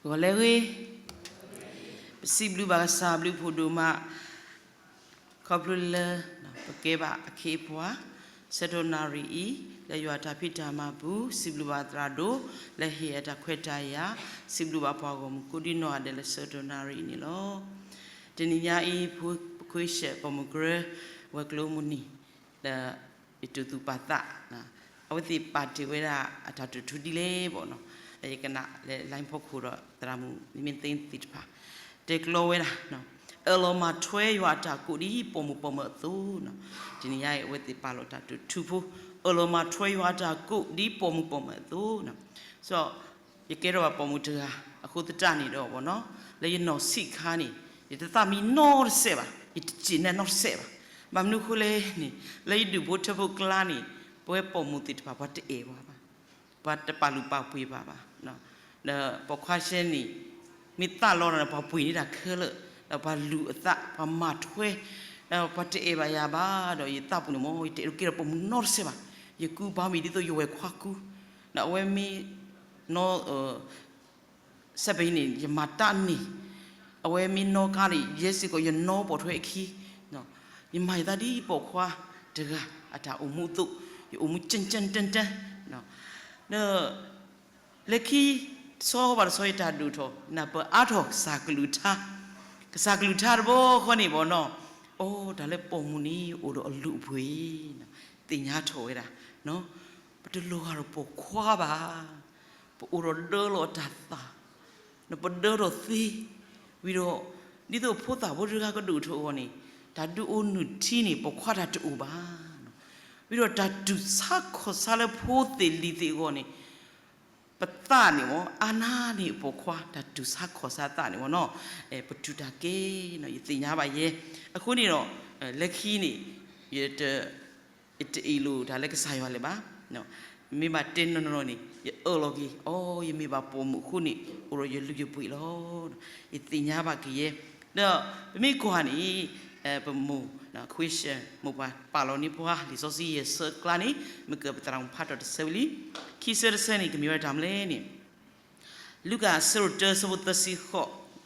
ဂီၤလၢအဂ့ၤ, ပစံးဘျုးဘၣ်ကစၢ်ဘျုးဖှိၣ်ဒိၣ်မး, ခီဖျိလၢ ပကဲဘၣ်အခ့အပှၤ ဆၢကတီၢ်နၣ်ရံၣ်အံၤ လၢယွၤအတၢ်ဖံးတၢ်မၤပူၤ, စံးဘျုးဘၣ်သရၣ်ဒိၣ် လၢဟ့ၣ်အတၢ်ခွဲးတၢ်ယာ်, စံးဘျုးဘၣ်ပှၤဂီၢ်မုၢ်ကိးဒံနီၢ်ဂၤဒဲးလၢဆၢကတီၢ်နၣ်ရံၣ်အံၤန့ၣ်လီၤ. တနံၤညါအံၤ ပခွ့ၡဲးပိာ်မုၣ်ကရၢ ဝဲၤကျိၤမုၢ်နံၤ ဒီး ယတူၢ်သူၣ်ပာ်သး, အဝဲသ့ၣ်ပာ်တ့ၢ်ဝဲဒၣ်အတၢ်တိာ်ထူဒ်လဲၣ်ဘၣ်နီၤ, ယကနၣ်လၢ line ဖီခိၣ်ဒီး သရၣ်မုၣ်မ့ၢ်သ့သ့ၣ်တဖၣ် တဲကျီဝဲဒၣ်, အၢၣ်လီၤမၤထွဲယွၤအတၢ်ကိးဒ်ပိာ်မုၣ်ပိာ်မၢၤအသိး, တနံၤညါအံၤ အဝဲသ့ၣ်ပာ်လီၤတၢ်တိာ်ထူဖိ, အၢၣ်လီၤမၤထွဲယွၤအတၢ်ကိးဒ်ပိာ်မုၣ်ပိာ်မၢၤအသိး, ယကဲထီၣ်ဘၣ်ပိာ်မုၣ်တဂၤ အဃိသတးန့ၣ်ဒီးနီၤ, လၢယနီၢ်ဆံးခါန့ၣ် ယတသးမံနီတစဲးဘၣ်, ယတစံးနဲၣ်နီတစဲးဘၣ်. ဘၣ်မနုၤအဃိလဲၣ်န့ၣ်, လၢယဒူၣ်ဖိထၢဖိကျါန့ၣ် ပဝဲပိာ်မုၣ်သ့ၣ်တဖၣ် ပှၤတအဲၣ်ပှၤဘၣ်, ပှၤတပာ်လုၢ်ပာ်ပှ့ၤပှၤဘၣ်, ဒီးပိာ်ခွါဆှဲန့ၣ် မ့ၢ်သးလီၤဒီး ပှၤပှ့ၤန့ၢ်တၢ်ခဲလၢာ်, ဒီးပှၤလူၤအသး ပှၤမၤထွဲ, ဒီးပှၤတအဲၣ်ဘၣ်ယၤဘၣ်ဒီး ယသးပူၤန့ၣ်မ့ၢ် ယတအဲၣ်ဒိးကဲထီၣ်ပိာ်မုၣ်နီတစဲးဘၣ်, ယကူပှၤမ့ၢ်ဒ်သိးယဝဲၢ်ခွါကူ, ဒီးအဝဲမ့ၢ်နီၢ် စဲးပယံၤန့ၣ် ယမၤတၢ်န့ၢ်, အဝဲမ့ၢ်နီၢ်ကါန့ၣ် ယဲစ့ၢ်ကီးယနီၢ်ပိာ်ထွဲအခံ, ယမၤယသးဒ်ပိာ်ခွါတဂၤအတၢ်အိၣ်မူအသိး, ယအိၣ်မူကၠၢၢ်ကၠၢၢ်တၢၢ်တၢၢ်, ဒီး လၢခံ ဆီဘၣ်တဆီယတၢ်ဒိၣ်ထီၣ် နၢ်ပၢၢ်အါထီၣ်ကစၢ်ကလုၢ်ကထါ, ကစၢ်ကလုၢ်ကထါတဘျီဃီန့ၣ်ဘၣ်နီၤ, အိ တၢ်လၢပိာ်မုၣ်န့ၣ် အိၣ်ဒီးအလုၢ်အပှ့ၤ, သ့ၣ်ညါထီၣ်ဝဲဒၣ် ပတလီၤဂာ်ဒီးပိာ်ခွါဘၣ်, ပအိၣ်ဒီးဒၢလီၤအတၢ်သး, ပဒၢထီၣ်သ့, ဝံၤဒီး ဒ်သိးဖိသၣ်ဖိတဂၤကဒိၣ်ထီၣ်အဂီၢ်န့ၣ် တၢ်ဒုးအိၣ်နုၢ်ထံန့ၣ် ပိာ်ခွါတၢ်တအိၣ်ဘၣ်, ဝံၤဒီးတၢ်တူၢ်ဆါခီၣ်ဆါလၢဖိသ့ၣ်လံၤသ့ၣ်အဂီၢ်န့ၣ် ပသးန့ၣ်မ့ၢ် အါနါန့ၢ်ပိာ်ခွါ တၢ်တူၢ်ဆါခီၣ်ဆါသးန့ၣ်မ့ၢ်နီၤ, ပတူၢ်တၢ်ကဲနီၤ ယသ့ၣ်ညါဘၣ်ယဲ, အဃိန့ၣ်ဒီး လၢခံန့ၣ် ယတ ယတအ့ၣ်လိာ်တၢ်လၢကစၢ်ယွၤလၢၤဘၣ်, မ့ၢ်ဘၣ်တဲနီၢ်နီၢ်န့ၣ် ယအၢၣ်လီၤက့ၤ အိ ယမ့ၢ်ဘၣ်ပိာ်မုၣ်အဃိန့ၣ် အိၣ်ဒီးယလုၢ်ယပှ့ၤလီၤ, ယသ့ၣ်ညါဘၣ်က့ၤယဲ, ဒီးပမ့ၢ်ကွၢ်န့ၣ် ပမိၢ် ခွ့ၡဲး မိၢ်ပှၢ်ပာ်လီၤန့ၢ်ပှၤ လံာ်စီဆှံယဲၢ်ဆၢအကျါန့ၣ် မ့ၢ်ကပသရၣ်မုၣ်ဖးထီၣ်တဆၢဝံၤလံ, ခံဆၢတဆၢန့ၣ် ကမ့ၢ်ဝဲတၢ်မနုၤလဲၣ်န့ၣ် လူၤကၣ် ဆၢဒိၣ်တၢ ဆၢဖိသၢဆံဃိး,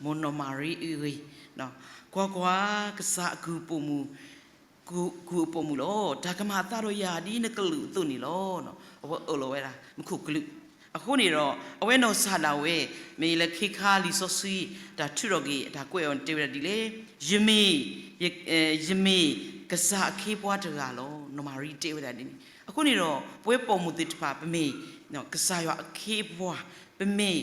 မိၢ်နီၢ်မၤရံအဂ့ၢ်, ကွၢ်ကွၢ်, ကစၢ်အကုၢ်အပိာ်မုၣ်, ကုၢ်အပိာ်မုၣ်လီၤ. တၢ်ကမၣ်အသးဒီးယၤဒ်နကလုၢ်အသိးန့ၣ်လီၤ. အဝဲအၢၣ်လီၤဝဲဒၣ် မူခိၣ်ကလုၢ်, အဃိန့ၣ်ဒီး အဝဲနီၢ်ကစၢ်ဒၣ်ဝဲ မ့ၢ်လၢခံခါလံာ်စီဆှံ တၢ်ထုးထီၣ်က့ၤ အတၢ်ကွဲးအီၤတဲဝဲဒၣ်ဒ်လဲၣ်, ယမ့ၢ် ယမ့ၢ်ကစၢ်အခ့အပှၤတဂၤလီၤ. နီၢ်မၤရံတဲဝဲဒၣ်ဒ်န့ၣ်. အဃိန့ၣ်ဒီး ပဝဲပိာ်မုၣ်သ့ၣ်တဖၣ် ပမ့ၢ် ကစၢ်ယွၤအခ့အပှၤ, ပမ့ၢ်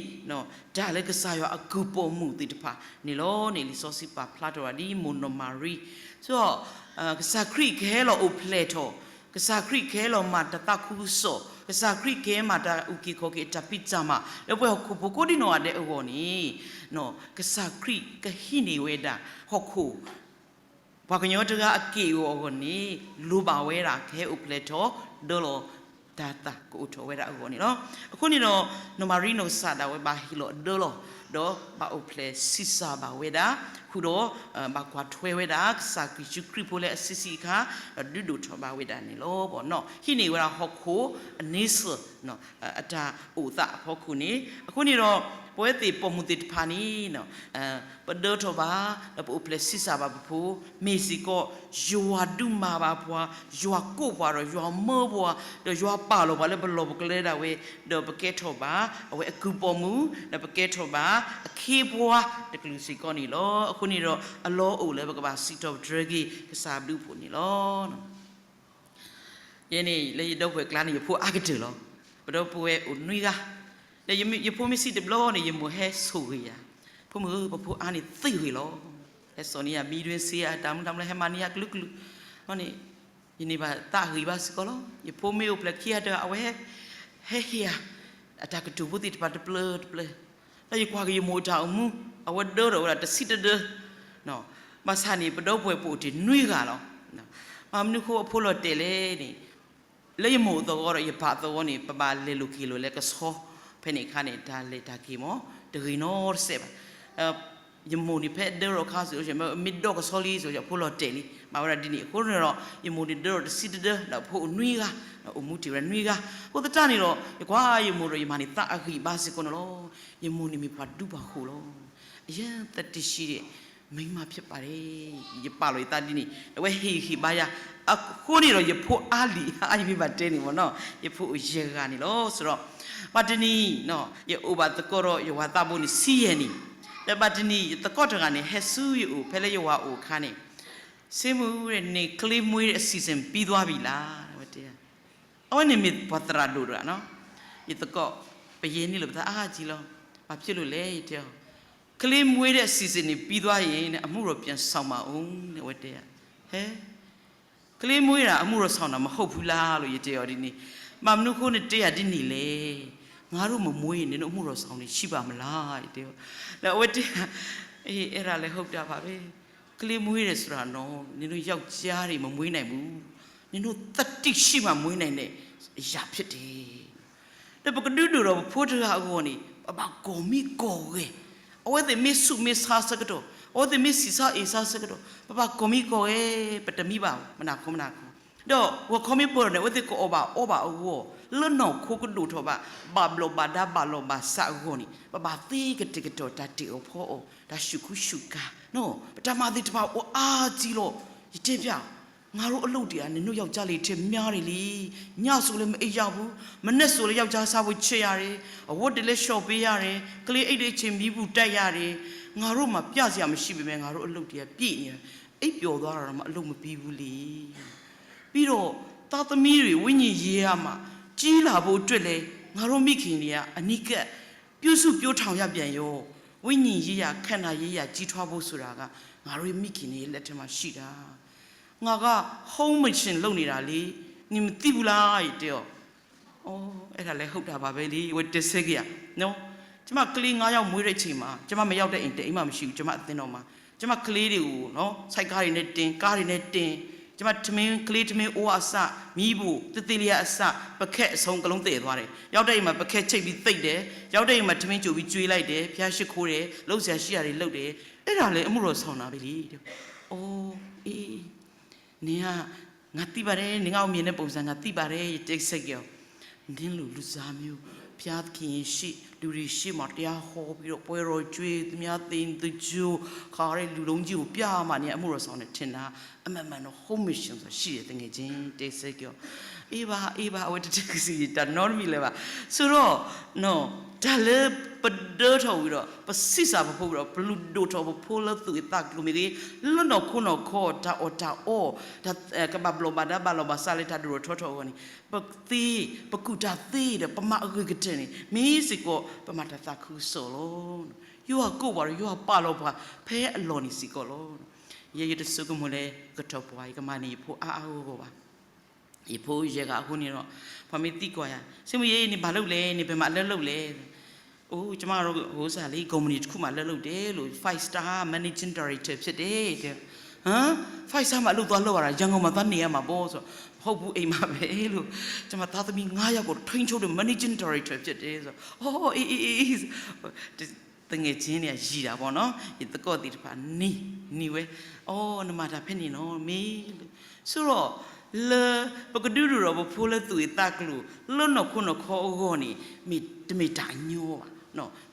တၢ်လၢကစၢ်ယွၤအကုၢ်ပိာ်မုၣ်သ့ၣ်တဖၣ်န့ၣ်လီၤန့ၣ် လံာ်စီဆှံပာ်ဖျါထီၣ်ဝဲဒၣ်ဒ်မိၢ်နီၢ်မၤရံ, ဒီး ကစၢ်ခရံာ်ကဟဲလီၤအိၣ်ဖျဲၣ်ထီၣ်, ကစၢ်ခရံာ်ကဟဲလီၤမၤတၢ်သးခုကစီၣ်, ကစၢ်ခရံာ်ကဟဲမၤတၢ်အုၣ်က့ၤခီၣ်က့ၤအတၢ်ဖံးတၢ်မၤ လၢပဝဲဟီၣ်ခိၣ်ဖိကိးဒံနီၢ်ဂၤဒဲးအဂီၢ်န့ၣ် ကစၢ်ခရံာ်ကဟံးန့ၢ်ဝဲဒၣ်ဟီၣ်ခိၣ် ပှၤကညီတဂၤအက့ၢ်အဂီၤအဂီၢ်န့ၣ် လိၣ်ဘၣ်ဝဲဒၣ်ကဟဲအိၣ်ဖျဲၣ်ထီၣ်ဒၢလီၤ တၢ်သးကအိၣ်ထီၣ်ဝဲဒၣ်အဂီၢ်န့ၣ်လီၤ. အဃိန့ၣ်ဒီး နီၢ်မၤရံနီၢ်ကစၢ်ဒၣ်ဝဲဘၣ်ဟ့ၣ်လီၤအဒၢလီၤ, ဒီးဘၣ်အိၣ်ဖျဲၣ်ဆံးစၢ်ဘၣ်ဝဲဒၣ်, ဃုာ်ဒီး ဘၣ်ကွၢ်ထွဲဝဲဒၣ် ကစၢ်ယ့ၣ်ၡူးခရံာ်ဖိလၢအဆံးဆံးအခါ, ဒီးဒုးဒိၣ်ထီၣ်ဘၣ်ဝဲဒၣ်န့ၣ်လီၤ. ဟံးန့ၢ်ဝဲဒၣ်ဟီၣ်ခိၣ်အန့ဆၢၣ် အတၢ်အိၣ်သးအဖီခိၣ်န့ၣ်, အဃိန့ၣ်ဒီး ပဝဲသ့ၣ်ပိာ်မုၣ်သ့ၣ်တဖၣ်န့ၣ် ပဒၢထီၣ်ဘၣ် ဒီးပအိၣ်ဖျဲၣ်ဆံးစၢ်ဘၣ်ပဖိ, မ့ၢ်စ့ၢ်ကီး ယွၤဒုးမၤဘၣ်ပှၤ, ယွၤကိးပှၤဒီးယွၤမၢပှၤ, ဒီးယွၤပာ်လီၤပှၤလၢပလီၢ်ပကျဲဒၣ်ဝဲ, ဒီးပကဲထီၣ်ဘၣ် အဝဲအကုၢ်ပိာ်မုၣ်, ဒီးပကဲထီၣ်ဘၣ် အခ့အပှၤတကလုာ်စ့ၢ်ကီးန့ၣ်လီၤ. အဃိန့ၣ်ဒီး အလီၢ်အိၣ်လၢပကဘၣ်စံးထီၣ်ပတြၢၤက့ၤ ကစၢ်ဘျုးဖှိၣ်န့ၣ်လီၤ. ယဲန့ၣ် လၢယဒီပုၢ်ဝဲၢ်ကျါန့ၣ် ယဖိအါကတၢၢ်လီၤ. ပဒီပုၢ်ဝဲၢ်အိၣ်နွံဂၤ, ဒီးယဖိမ့ၢ်ဆံးတဘျီန့ၣ် ယမိၢ်ဟဲဆိၣ်ဂ့ၤယၤ, ဖိမုၣ်ဧၢ ပဖိအါန့ၣ်သံဝံၤလီၤ. ဟဲစိာ်န့ၢ်ယၤ မံတွ့စ့ အတၢ်မနုၤတၢ်မနုၤ ဟဲမၤန့ၢ်ယၤကလုာ်ကလုာ်, န့ၣ် ယန့ၢ်ဘၣ်သးဂ့ၤဘၣ်စ့ၢ်ကီးလီၤ. ယဖိမ့ၢ်အိၣ်ဖျဲၣ်ခံဂၤတဂၤ အဝဲ ဟဲဟ့ၣ်ယၤ အတၢ်ကတိၤဖိသ့ၣ်တဖၣ်တဖျၢၣ်တဖျၢၣ်, ဒီးယကွၢ်က့ၤယမိၢ်အတၢ်အိၣ်မူ, အဝဲဒၢထီၣ်ဝဲဒၣ်တဆံတဒၢ ဘၣ်ဆၣ်န့ၣ် ပဒီပုၢ်ဝဲၢ်ပအိၣ်တ့ၢ်နွံဂၤလီၤ. ဘၣ်မနုၤဃိအဖိလီၤတဲာ်လဲၣ်န့ၣ်, လၢယမိၢ်အသဝီဒီးယပၢ်အသဝီန့ၣ် ပဘၣ်လဲၤလိာ်က့ၤလိာ်လၢကဆီ, ဖဲန့ၣ်အခါန့ၣ် တၢ်လဲၤတၢ်က့ၤမ့ၢ် တဂ့ၤနီတစဲးဘၣ်. ယမိၢ်န့ၣ်ဖဲအဒၢထီၣ်အခါစ့ၢ်ကီး မ့ၢ်ဒိၣ်ကဆီလံစ့ၢ်ကီး အဖိလီၤတဲာ်လံ မၤဝဲဒၣ်ဒ်န့ၣ် အဃိန့ၣ်ဒီး ယမိၢ်န့ၣ်ဒၢထီၣ်တဆံတဒၢ ဒီးအဖိအိၣ်နွံဂၤ အိၣ်မူတ့ၢ်ဝဲဒၣ်နွံဂၤ အဃိသတးန့ၣ်ဒီး ယကွၢ်ယမိၢ်ဒီးယမၤန့ၢ်သးအဂံၢ်အဘါစ့ၢ်ကီးန့ၣ်လီၤ. ယမိၢ်န့ၣ်မ့ၢ်ပှၤဒူပှၤဃိၣ်လီၤ. အယဲသတံၢ်ဆံးဒဲး မိန်းမဖြစ်ပါတယ် ယပာ်လီၤယသးဒ်န့ၣ် အဝဲဟ့ၣ်ဂံၢ်ဟ့ၣ်ဘါယၤ အဃိန့ၣ်ဒီး ယဖိအါလံၤအါ ယမ့ၢ်ဘၣ်တဲန့ၣ်မ့ၢ်နီၤ ယဖိအိၣ်ယဲၢ်ဂၤန့ၣ်လီၤ. ဆိုတော့ ဘၣ်တနံၤ ယအိၣ်ဘၣ်သကိးဒီးယဝၤသးဘိန့ၣ် ဆံယဲၢ်နံၣ်, ဒီးဘၣ်တနံၤ ယသကိးတဂၤန့ၣ် ဟဲဆူယအိၣ် ဖဲလၢယဝၤအိၣ်အခါန့ၣ်, စ့မုၢ် န clay မွေးတဲ့ အစီအစဉ် ပြီးသွားပြီလား ဝဲတဲ အဝဲန့ၣ်မ့ၢ်ပှၤသရၣ်ဒိၣ်တဂၤနီၤ, ယသကိး ပယဲၢ်နံၣ်လၢပသးအါကံလီၤ, ဘာဖြစ်လို့လဲ ယတဲအီၤ, ကလေးမွေးတဲ့အစီအစဉ်တွေပြီးသွားရင် အမှုတော်ပြန်ဆောင်ပါဦး အဝဲတဲ, ဟဲ ကလေးမွေးတာ အမှုတော်ဆောင်တာ မဟုတ်ဘူးလားလို့ ယတဲအီၤဒ်န့ၣ်, မ့ၢ်မနုၤအဃိနတဲယၤဒ်န့ၣ်လဲၣ်, ငါတို့မမွေးရင် နင်တို့အမှုတော်ဆောင်တွေရှိပါ့မလား ယတဲအီၤ, ဒီးအဝဲတဲယၤ, အဲဒါလည်းဟုတ်တာပါပဲ, ကလေးမွေးတယ်ဆိုတာနော် နင်တို့ယောက်ျားတွေမမွေးနိုင်ဘူး, နင်တို့သတ္တိရှိမှမွေးနိုင်တဲ့အရာဖြစ်တယ်. ဒီးပကဒုးဒိၣ်ထီၣ်ပဖိတဂၤအဂီၢ်န့ၣ် ပဘၣ်ကီၢ်မံကီၢ်ဂဲၤ, အဝဲသ့ၣ်မ့ၢ်ဆူးမ့ၢ်ဆါဆၢကတီၢ်, အဝဲသ့ၣ်မ့ၢ်ဆံးဆါအ့ၣ်ဆါဆၢကတီၢ် ပဘၣ်ကီၢ်မံကီၢ်ဂဲၤ, ပတမံဘၣ် မနၤခီမနၤခီ, ဒီးဂီၤခီမ့ၢ်ပၢၢ်ထီၣ်န့ၣ် အဝဲသ့ၣ်ကအီၣ်ဘၣ်အီဘၣ်အဂီၢ်, လၢနီၢ်ခိကဒိၣ်ထီၣ်ဘၣ်, ဘၣ်ဘျီၣ်ဘၣ်ဒါဘၣ်လီၢ်ဘၣ်စးအဂီၢ်န့ၣ် ပဘၣ်သ့ကတဲာ်ကတီၤတၢ်တ့ၢ်အီၣ်ဖီအီၣ်, တၢ်ဆူၣ်ခူဆူၣ်ကၤ, ပတၢ်မၤသ့ၣ်တဖၣ်အိၣ်အါကံလီၤ. ယတဲပျး, ငါတို့အလုပ်တွေက နင်တို့ယောက်ျားလေးထက်များတယ်လေ, ညဆိုလည်းမအိပ်ရဘူး, မနက်ဆိုလည်း ယောက်ျားစားဖို့ချက်ရတယ်, အဝတ်တွေလည်းလျှော်ပေးရတယ်, ကလေးအိပ်တဲ့အချိန်မီးပူးတပ်ရတယ်, ငါတို့မှာပြစရာမရှိပေမဲ့ ငါတို့အလုပ်တွေကပြည့်နေတယ်, အိပ်ပျော်သွားတာတော့မှအလုပ်မပြီးဘူးလေ. ပြီးတော့ သားသမီးတွေ ဝိညာဉ်ရေးရာမှာ ကြီးလာဖို့အတွက်လည်း ငါတို့မိခင်တွေက အနီးကပ် ပြုစုပျိုးထောင်ရပြန်ရော, ဝိညာဉ်ရေးရာ ခံစားရေးရာ ကြီးထွားဖို့ဆိုတာက ငါတို့ရဲ့မိခင်တွေရဲ့လက်ထဲမှာရှိတာ. ငါက home mission လုပ်နေတာလေ, နင်မသိဘူးလား ယတဲအီၤ. အဲဒါလည်းဟုတ်တာပါပဲလေ, အဝဲတဲဆၢက့ၤယၤ, ကျမကလေးငါးယောက်မွေးတဲ့အချိန်မှာ ကျမမရောက်တဲ့အိမ်တစ်အိမ်မှမရှိဘူး, ကျမအသင်းတော်မှာ ကျမကလေးတွေကိုနော် ဆိုက်ကားတွေနဲ့တင်, ကားတွေနဲ့တင်, ကျမထမင်း, ကလေးထမင်းအိုးကအစ, မီးဖို, သစ်သီးလျာအစ, ပုခက်အဆုံး အကုန်လုံးသယ်သွားတယ်. ရောက်တဲ့အိမ်မှာ ပုခက်ချိတ်ပြီးသိပ်တယ်, ရောက်တဲ့အိမ်မှာ ထမင်းကြိုပြီးကျွေးလိုက်တယ်, ဘုရားရှိခိုးတယ်, လုပ်စရာရှိတာတွေလုပ်တယ်, အဲ့ဒါလည်းအမှုတော်ဆောင်တာပဲလေ. အိုး အေး နင်က ငါသိပါတယ်, နင်က အောင်မြင်တဲ့ပုံစံ ငါသိပါတယ်, ယတဲဆၢက့ၤအီၤ, နင်းလိုလူစားမျိုး, ဘုရားသခင်ရှေ့, လူတွေရှေ့မှာ တရားဟောပြီးတော့ ပွဲတော်ကျွေး, သူများသင်္ဂြိုဟ်, ခါတဲ့လူလုံးကြီးကိုပြမှ နင်ကအမှုတော်ဆောင်တယ်ထင်တာ, အမှန်မှန်တော့ home mission ဆိုတာရှိတယ် သူငယ်ချင်း, တဲဆၢက့ၤအီၤ, အေးပါ အေးပါ, အဝဲတတဲကစံး တၢ်နီတမံၤလၢၤဘၣ်. ဆိုတော့ တၢ်လၢပဒၢထီၣ်ဝံၤဒီး ပဆံးစၢ်ပဖိဝံၤဒီး ပလုၢ်ဒိၣ်ထီၣ်ပဖိလၢသူၣ်ဂ့ၤသးကျိၤမ့ၢ်ဂ့ၤ, လၢနီၢ်ခိနီၢ်ခီ တၢ်အီၣ်တၢ်အီ, တၢ်ကဘၣ်ဘျီၣ်ဘၣ်ဒါဘၣ်လီၢ်ဘၣ်စးလၢတၢ်ဒိၣ်ထီၣ်ထီထီၣ်အဂီၢ်န့ၣ်, ပသ့, ပကူၣ်တၢ်သ့ဒီး ပမၤအဂ့ၤကတၢၢ်န့ၣ် မ့ၢ်စ့ၢ်ကီး ပမၤတၢ်သးခုကစီၣ်လီၤ. ယွၤကိးပှၤဒီး ယွၤပာ်လီၤပှၤ ဖဲအလီၢ်န့ၣ်စ့ၢ်ကီးလီၤ. ယဲယတဆိကမိၣ်လၢ ကထီၣ်ပှၤ ယကမၤန့ၢ်ယဖိအါအါဂီၢ်ဂီၢ်ဘၣ်. ယဖိယဲၢ်ဂၤအဃိန့ၣ်ဒီး ပှၤမ့ၢ်သံကွၢ်ယၤ, စ့မုၢ်ယဲ နဘၣ်လုပ်လဲၣ်, နဘယ်မှာအလုပ်လုပ်လဲၣ်. အိၣ် ကျမတို့ ဟိုဥစ္စာလေ ကုမ္ပဏီတစ်ခုမှာ အလုပ်လုပ်တယ်လို့, five star managing director ဖြစ်တယ်တဲ့. ဟမ်, five star မှာ အလုပ်သွားလုပ်ရတာ, ရန်ကုန်မှာ သွားနေရမှာပေါ့ဆိုတော့, မဟုတ်ဘူး, အိမ်မှာပဲလို့, ကျမသားသမီးငါးယောက်ကို ထိန်းချုပ်တဲ့ managing director ဖြစ်တယ်ဆိုတော့, အိၣ် အေး အေး အေး သူငယ်ချင်းတွေက ယံၤတာပေါ့နော်, ယသကိးသ့ၣ်တဖၣ် နံၤ, နံၤဝဲ, အိၣ် နမၤတၢ်ဖဲန့ၣ်နော် မ့ၢ်လၢ, ဆိုတော့ လၢပကဒုးဒိၣ်ထီၣ်ပဖိလၢသူၣ်ဂ့ၤသးကျိၤ လၢနီၢ်ခိနီၢ်ခီအဂီၢ်န့ၣ် မ့ၢ်တမ့ၢ်တၢ်ညီဘၣ်.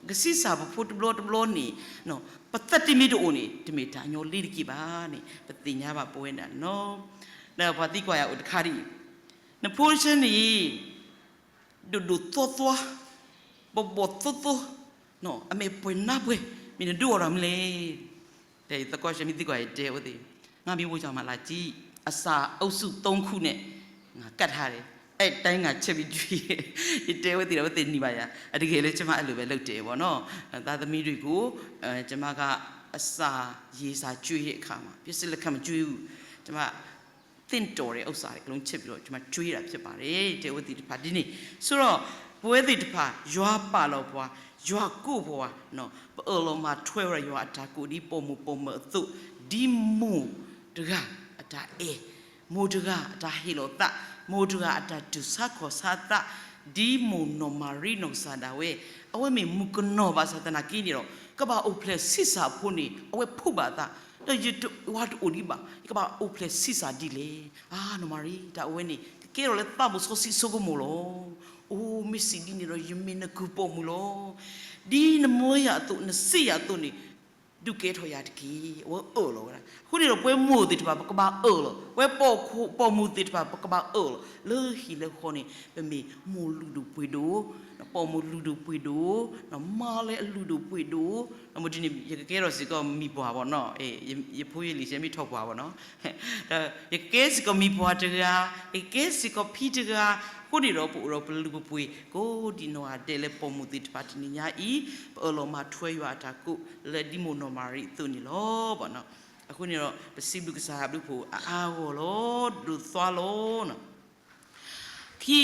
ပကဆံးစၢ်ပဖိတဘျီတဘျီန့ၣ် ပသတ္တိမ့ၢ်တအိၣ်န့ၣ် တမ့ၢ်တၢ်ညီလ့ၤတက့ၢ်ဘၣ်န့ၣ် ပသ့ၣ်ညါဘၣ်ပဝဲဒၣ်နီၤ. ဒီးပှၤသံကွၢ်ယၤအိၣ်တခါဒ်အံၤ, နဖိတဆၢန့ၣ် ဒိၣ်ဒိၣ်သွါသွါ, ဘီၣ်ဘီၣ်သိသိ, အမဲာ်ပှဲၤနါပှဲၤ, မ့ၢ်နဒုးအီၣ်တၢ်မနုၤလဲၣ်. တဲယသကိး ဆၢမ့ၢ်သံကွၢ်ယတဲအဝဲသ့ၣ်, ငါမ့ၢ်အိၣ်စၢ်မၤလၢကံ, အစၢ်အုပ်စုသုံးခုနဲ့ ငါကတ်ထားတယ်, အဲ့တိုင်းငါချက်ပြီးကြွေး, ယတဲအဝဲသ့ၣ်ဒီး အဝဲသ့ၣ်နံၤဘၣ်ယၤ, အတကယ်လၢကျမအဲ့လိုပဲလုပ်တယ်ပေါ့နော်. သားသမီးတွေကို ကျမက အစာရေစာ ကျွေးတဲ့အခါမှာ ပစ္စည်းလက်ခတ်မကျွေးဘူး, ကျမ သင့်တော်တဲ့ဥစ္စာတွေ အကုန်လုံးချက်ပြီးတော့ ကျွန်မ ကျွေးတာဖြစ်ပါတယ် တဲဝဲသ့ၣ်တဖၣ်ဒ်န့ၣ်. ဆိုတော့ ပဝဲသ့ၣ်တဖၣ် ယွၤပာ်လီၤပှၤ, ယွၤကိးပှၤ, ပအၢၣ်လီၤမၤထွဲဝဲဒၣ် ယွၤအတၢ်ကိးဒ်ပိာ်မုၣ်ပိာ်မၢၤအသိး, ဒ်မိၢ်တဂၤအတၢ်အဲၣ်, မိၢ်တဂၤအတၢ်ဟ့ၣ်လီၤသး, မိၢ်တဂၤအတၢ်တူၢ်ဆါခီၣ်ဆါသး, ဒ်မိၢ်နီၢ်မၤရံနီၢ်ကစၢ်ဒၣ်ဝဲ အဝဲမ့ၢ်မုၣ်ကနီၤဘၣ်ဆၣ်သနာ်က့န့ၣ်ဒီး ကဘၣ်အိၣ်ဖျဲၣ်ဆံးစၢ်အဖိန့ၣ် အဝဲဖှူဘၣ်အသး, ဒီးယတဝၤတအိၣ်ဒံးဘၣ်, ယကဘၣ်အိၣ်ဖျဲၣ်ဆံးစၢ်ဒ်လဲၣ်. အါ နီၢ်မၤရံ တၢ်အဝဲန့ၣ် ကကဲထီၣ်လၢသးမုၣ်စီဆှံဆိကမိၣ်လီၤ. အိ မ့ၢ်စံးဒ်န့ၣ်ဒီး ယမ့ၢ်နကုၢ်ပိာ်မုၣ်လီၤ. ဒ်နမၢယၤအသိး နစံးယၤအသိးန့ၣ် ဒုးကဲထီၣ်ယၤတက့ၢ်. အဝဲအၢၣ်လီၤဝဲဒၣ်. အဃိန့ၣ်ဒီး ပဝဲမိၢ်သ့ၣ်တဖၣ် ပကဘၣ်အၢၣ်လီၤ, ပဝဲပိာ်မုၣ်သ့ၣ်တဖၣ် ပကဘၣ်အၢၣ်လီၤ, လၢဟံၣ်လၢဃီန့ၣ် ပမ့ၢ်မိၢ်လုၢ်ဒိၣ်ပှ့ၤဒိၣ်, ပိာ်မုၣ်လုၢ်ဒိၣ်ပှ့ၤဒိၣ်, မါလၢအလုၢ်ဒိၣ်ပှ့ၤဒိၣ်, မုၢ်တနံၤ ယကကဲထီၣ်စ့ၢ်ကီးမံၤပှၢ်ဘၣ်နီၤ, ယဖိယလံၤစဲမ့ၢ်ထီၣ်ပှၢ်ဘၣ်နီၤ, ယကကဲစ့ၢ်ကီးမံၤပှၢ်တဂၤ, ယကကဲစ့ၢ်ကီးဖံတဂၤ, အဃိန့ၣ်ဒီး ပအိၣ်ဒီးပလုၢ်ပပှ့ၤ ကိးဒံနီၢ်ဂၤဒဲးလၢပိာ်မုၣ်သ့ၣ်တဖၣ်တနံၤညါအံၤ, ပအၢၣ်လီၤမၤထွဲယွၤအတၢ်ကိး လၢဒ်မိၢ်နီၢ်မၤရံအသိးန့ၣ်လီၤ. အဃိန့ၣ်ဒီး ပစံးဘျုးကစၢ်ယွၤဘျုးဖှိၣ်အါအါဂီၢ်ဂီၢ်လီၤ, ဒိးသွါလီၤ. ခံ,